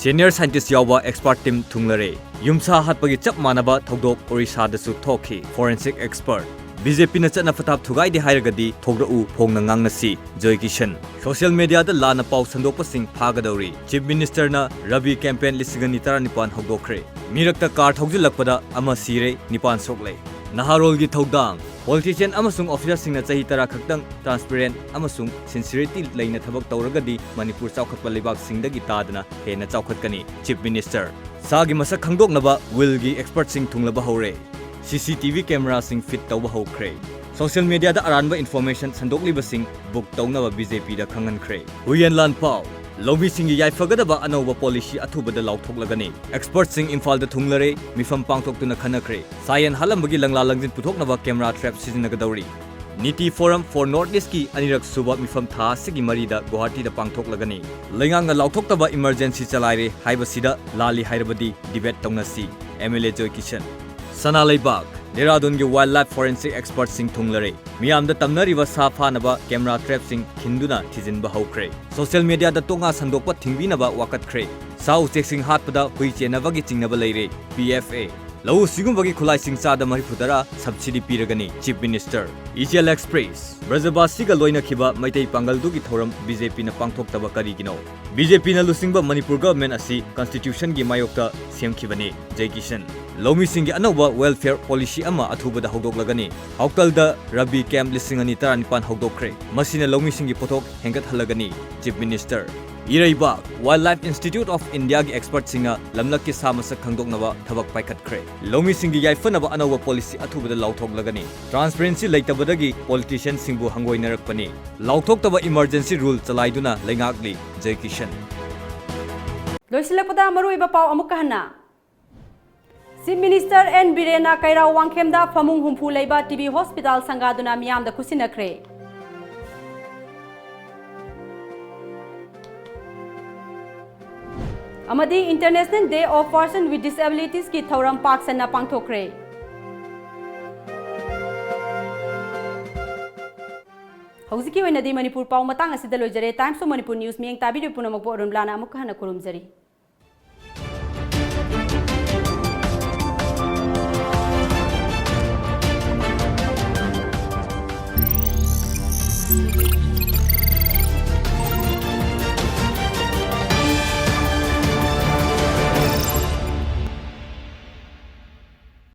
ꯁꯦꯅꯤꯌꯔ ꯁꯥꯏꯟꯇꯤꯁ ꯌꯥꯎꯕ ꯑꯦꯛꯁꯄꯔꯠ ꯇꯤꯝ ꯊꯨꯡꯂꯔꯦ꯫ ꯌꯨꯝꯁꯥ ꯍꯥꯠꯄꯒꯤ ꯆꯞ ꯃꯥꯟꯅꯕ ꯊꯧꯗꯣꯛ ꯑꯣꯔꯤꯁꯥꯗꯁꯨ ꯊꯣꯛꯈꯤ꯫ Forensic expert. ꯕꯤ ꯖꯦ ꯄꯤꯅ ꯆꯠꯅ ꯄꯊꯥꯞ ꯊꯨꯒꯥꯏꯗꯦ ꯍꯥꯏꯔꯒꯗꯤ ꯊꯣꯛꯂꯛꯎ, ꯐꯣꯡꯅ ꯉꯥꯡꯅꯁꯤ꯫ ꯖꯣꯏ ꯀꯤꯁꯟ꯫ ꯁꯣꯁꯤꯌꯦꯜ ꯃꯤꯗꯤꯌꯥꯗ ꯂꯥꯟꯅ ꯄꯥꯎ ꯁꯟꯗꯣꯛꯄꯁꯤꯡ ꯐꯥꯒꯗꯧꯔꯤ꯫ ꯆꯤꯐ ꯃꯤꯅꯤꯁꯇꯔꯅ ꯔꯕꯤ ꯀꯦꯝꯄꯦꯟ ꯂꯤꯁꯤꯡ ꯑꯅꯤ ꯇꯔꯥꯅꯤꯄꯥꯟ ꯍꯧꯗꯣꯛꯈ꯭ꯔꯦ꯫ ꯃꯤꯔꯛꯇ ꯀꯥꯔ ꯊꯧꯖꯤꯜꯂꯛꯄꯗ ꯑꯃ ꯁꯤꯔꯦ, ꯅꯤꯄꯥꯟ ꯁꯣꯛꯂꯦ꯫ ꯅꯍꯥꯔꯣꯜꯒꯤ ꯊꯧꯗꯥꯡ꯫ ꯄꯣꯂꯤꯇꯤꯁꯤꯌꯟ ꯑꯃꯁꯨꯡ ꯑꯣꯐꯤꯁꯔꯁꯤꯡꯅ ꯆꯍꯤ ꯇꯔꯥ ꯈꯛꯇꯪ ꯇ꯭ꯔꯥꯟꯁꯄꯦꯔꯦꯟ ꯑꯃꯁꯨꯡ ꯁꯤꯟꯁꯤꯌꯔꯤꯇꯤ ꯂꯩꯅ ꯊꯕꯛ ꯇꯧꯔꯒꯗꯤ ꯃꯅꯤꯄꯨꯔ ꯆꯥꯎꯈꯠꯄ ꯂꯩꯕꯥꯛꯁꯤꯡꯗꯒꯤ ꯇꯥꯗꯅ ꯍꯦꯟꯅ ꯆꯥꯎꯈꯠꯀꯅꯤ꯫ Chief minister. ꯁꯥꯒꯤ ꯃꯁꯛ ꯈꯪꯗꯣꯛꯅꯕ ꯋꯤꯜꯒꯤ ꯑꯦꯛꯁꯄꯔꯠꯁꯤꯡ ꯊꯨꯡꯂꯕ ꯍꯧꯔꯦ꯫ ꯁꯤ ꯁꯤ ꯇꯤ ꯚꯤ ꯀꯦꯃꯦꯔꯥꯁꯤꯡ ꯐꯤꯠ ꯇꯧꯕ ꯍꯧꯈ꯭ꯔꯦ꯫ ꯁꯣꯁꯤꯌꯦꯜ ꯃꯤꯗꯤꯌꯥꯗ ꯑꯔꯥꯟꯕ ꯏꯟꯐꯣꯔꯃꯦꯁꯟ ꯁꯟꯗꯣꯛꯂꯤꯕꯁꯤꯡ ꯕꯨꯛ ꯇꯧꯅꯕ ꯕꯤ ꯖꯦ ꯄꯤꯗ ꯈꯪꯍꯟꯈ꯭ꯔꯦ꯫ ꯍꯨꯏꯌꯦꯟ ꯂꯥꯟꯐꯥꯎ꯫ ꯂꯧꯃꯤꯁꯤꯡꯒꯤ ꯌꯥꯏꯐꯒꯗꯕ ꯑꯅꯧꯕ ꯄꯣꯂꯤꯁꯤ ꯑꯊꯨꯕꯗ ꯂꯥꯎꯊꯣꯛꯂꯒꯅꯤ꯫ ꯑꯦꯛꯁꯄꯔꯠꯁꯤꯡ ꯏꯝꯐꯥꯜꯗ ꯊꯨꯡꯂꯔꯦ, ꯃꯤꯐꯝ ꯄꯥꯡꯊꯣꯛꯇꯨꯅ ꯈꯟꯅꯈ꯭ꯔꯦ꯫ ꯁꯥ ꯌꯦꯟ ꯍꯥꯠꯂꯝꯕꯒꯤ ꯂꯪꯂꯥ ꯂꯪꯖꯤꯟ ꯄꯨꯊꯣꯛꯅꯕ ꯀꯦꯃꯦꯔꯥ ꯇ꯭ꯔꯦꯞ ꯁꯤꯖꯤꯟꯅꯒꯗꯧꯔꯤ꯫ ꯅꯤꯇꯤ ꯐꯣꯔꯝ ꯐꯣꯔ ꯅꯣꯔꯠ ꯏꯁꯀꯤ ꯑꯅꯤꯔꯛ ꯁꯨꯕ ꯃꯤꯐꯝ ꯊꯥ ꯑꯁꯤꯒꯤ ꯃꯔꯤꯗ ꯒꯨꯋꯥꯍꯥꯇꯤꯗ ꯄꯥꯡꯊꯣꯛꯂꯒꯅꯤ꯫ ꯂꯩꯉꯥꯛꯅ ꯂꯥꯎꯊꯣꯛꯇꯕ ꯏꯃꯔꯖꯦꯟꯁꯤ ꯆꯂꯥꯏꯔꯦ ꯍꯥꯏꯕꯁꯤꯗ ꯂꯥꯜꯂꯤ ꯍꯥꯏꯔꯕꯗꯤ ꯗꯤꯕꯦꯠ ꯇꯧꯅꯁꯤ꯫ ꯑꯦꯝ ꯑꯦꯜ ꯑꯦ ꯖꯣꯏ ꯀꯤꯁꯟ꯫ ꯁꯅꯥ ꯂꯩꯕꯥꯛ꯫ ꯗꯦꯍꯔꯥꯗꯨꯟꯒꯤ wildlife forensic expertꯁꯤꯡ ꯊꯨꯡꯂꯔꯦ꯫ ꯃꯤꯌꯥꯝꯗ ꯇꯝꯅꯔꯤꯕ ꯁꯥ ꯐꯥꯅꯕ camera trapꯁꯤꯡ ꯈꯤꯟꯗꯨꯅ ꯊꯤꯖꯤꯟꯕ ꯍꯧꯈ꯭ꯔꯦ꯫ Social mediaꯗ ꯇꯣꯉꯥ ꯁꯟꯗꯣꯛꯄ ꯊꯤꯡꯕꯤꯅꯕ ꯋꯥꯀꯠꯈ꯭ꯔꯦ꯫ ꯁꯥ ꯎꯆꯦꯛꯁꯤꯡ ꯍꯥꯠꯄꯗ ꯍꯨꯏ ꯆꯦꯟꯅꯕꯒꯤ ꯆꯤꯡꯅꯕ ꯂꯩꯔꯦ꯫ P F A꯫ ꯂꯧꯎ ꯁꯤꯡꯎꯕꯒꯤ ꯈꯨꯠꯂꯥꯏꯁꯤꯡ ꯆꯥꯗ ꯃꯔꯤꯐꯨ ꯇꯔꯥ subsidy ꯄꯤꯔꯒꯅꯤ, Chief Minister꯫ Ichel Express꯫ ꯕ꯭ꯔꯖꯕꯥꯁꯤꯒ ꯂꯣꯏꯅꯈꯤꯕ Meitei ꯄꯥꯡꯒꯜꯗꯨꯒꯤ ꯊꯧꯔꯝ BJPꯅ ꯄꯥꯡꯊꯣꯛꯇꯕ ꯀꯔꯤꯒꯤꯅꯣ? BJPꯅ ꯂꯨꯆꯤꯡꯕ ꯃꯅꯤꯄꯨꯔ government ꯑꯁꯤ constitutionꯒꯤ ꯃꯥꯌꯣꯛꯇ ꯁꯦꯝꯈꯤꯕꯅꯤ, J Kishan꯫ ꯂꯧꯃꯤꯁꯤꯡꯒꯤ ꯑꯅꯧꯕ welfare policy ꯑꯃ ꯑꯊꯨꯕꯗ ꯍꯧꯗꯣꯛꯂꯒꯅꯤ꯫ ꯍꯥꯎꯇꯜꯗ ꯔꯕꯤ camp ꯂꯤꯁꯤꯡ ꯑꯅꯤ ꯇꯔꯥꯅꯤꯄꯥꯟ ꯍꯧꯗꯣꯛꯈ꯭ꯔꯦ꯫ ꯃꯁꯤꯅ ꯂꯧꯃꯤꯁꯤꯡꯒꯤ ꯄꯣꯠꯊꯣꯛ ꯍꯦꯟꯒꯠꯍꯜꯂꯒꯅꯤ, Chief Minister꯫ ꯏꯔꯩꯕꯥꯛ, Wildlife Institute of Indiaꯒꯤ expertꯁꯤꯡꯅ ꯂꯝꯂꯛꯀꯤ ꯁꯥ ꯃꯁꯛ ꯈꯪꯗꯣꯛꯅꯕ ꯊꯕꯛ ꯄꯥꯏꯈꯠꯈ꯭ꯔꯦ꯫ ꯂꯧꯃꯤꯁꯤꯡꯒꯤ ꯌꯥꯏꯐꯅꯕ ꯑꯅꯧꯕ policy ꯑꯊꯨꯕꯗ ꯂꯥꯎꯊꯣꯛꯂꯒꯅꯤ꯫ Transparency ꯂꯩꯇꯕꯗꯒꯤ politicianꯁꯤꯡꯕꯨ ꯍꯪꯒꯣꯏꯅꯔꯛꯄꯅꯤ꯫ ꯂꯥꯎꯊꯣꯛꯇꯕ emergency rule ꯆꯂꯥꯏꯗꯨꯅ ꯂꯩꯉꯥꯛꯂꯤ, J Kishan꯫ ꯂꯣꯏꯁꯤꯜꯂꯛꯄꯗ ꯃꯔꯨꯑꯣꯏꯕ ꯄꯥꯎ ꯑꯃꯨꯛꯀ ꯍꯟꯅ꯫ Chief Minister N ꯕꯤꯔꯦꯟꯅ ꯀꯩꯔꯥꯎ ꯋꯥꯡꯈꯦꯝꯗ ꯐꯃꯨꯡ ꯍꯨꯝꯐꯨ ꯂꯩꯕ TB hospital ꯁꯪꯒꯥꯗꯨꯅ ꯃꯤꯌꯥꯝꯗ ꯈꯨꯠꯁꯤꯟꯅꯈ꯭ꯔꯦ꯫ ꯑꯃꯗꯤ International Day of Person with Disabilitiesꯀꯤ ꯊꯧꯔꯝ ꯄꯥꯛ ꯁꯟꯅ ꯄꯥꯡꯊꯣꯛꯈ꯭ꯔꯦ꯫ ꯍꯧꯖꯤꯛꯀꯤ ꯑꯣꯏꯅꯗꯤ ꯃꯅꯤꯄꯨꯔ ꯄꯥꯎ ꯃꯇꯥꯡ ꯑꯁꯤꯗ ꯂꯣꯏꯖꯔꯦ꯫ Times of Manipur News ꯃꯤꯠꯌꯦꯡ ꯇꯥꯕꯤꯔꯤꯕ ꯄꯨꯝꯅꯃꯛꯄꯨ ꯑꯔꯨꯟꯕꯂꯥꯅ ꯑꯃꯨꯛꯀ ꯍꯟꯅ ꯈꯨꯔꯨꯝꯖꯔꯤ꯫